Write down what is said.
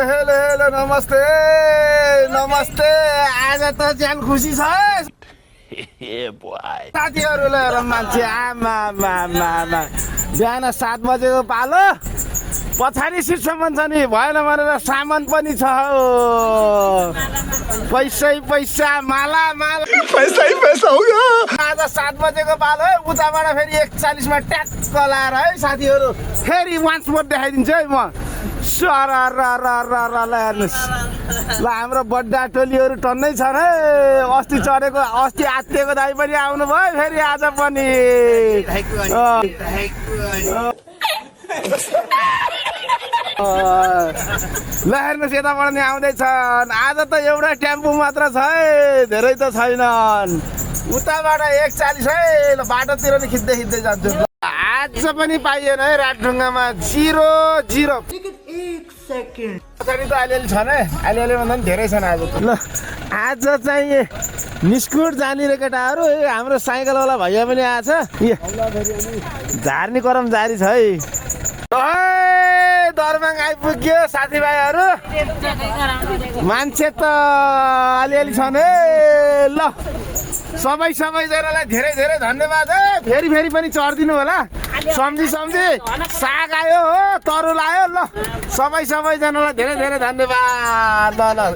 hello hello नमस्ते नमस्ते आज त ज्यान खुसी छ साथीहरूलाई हेर मान्छे आमा बिहान 7 बजेको पालो पछाडि सिटसम्म छ नि भएन भनेर सामान पनि छ पैसा माला पैसा हो आज 7 बजेको पालो है उताबाट फेरि 41 मा ट्याक्क लाएर है साथीहरू फेरि वान्स मोर देखाइदिन्छु है म हेर्नुहोस् ल हाम्रो बड्डा टोलीहरू टन्नै छन् है अस्ति आत्तिएको दाइ पनि आउनु भयो फेरि आज पनि ल हेर्नुहोस् यताबाट नि आउँदैछन् आज त एउटा टेम्पो मात्र छ है धेरै त छैनन् उताबाट 140 है ल बाटोतिर नि खिच्दै जान्छु आज पनि पाइएन है राजढुङ्गामा 0 पछाडि त अलिअलि छन् है अलिअलि भन्दा पनि धेरै छन् आज ल आज चाहिँ निस्कुट जाने रे केटाहरू हाम्रो साइकलवाला भैया पनि आएछ झार्ने क्रम जारी छ है दरबाङ आइपुग्यो साथीभाइहरू मान्छे त अलिअलि छन् है ल सबैजनालाई धेरै धन्यवाद है फेरि पनि चढिदिनु होला सम्झी साग आयो हो तरुल आयो ल सबैजनालाई धेरै धन्यवाद ल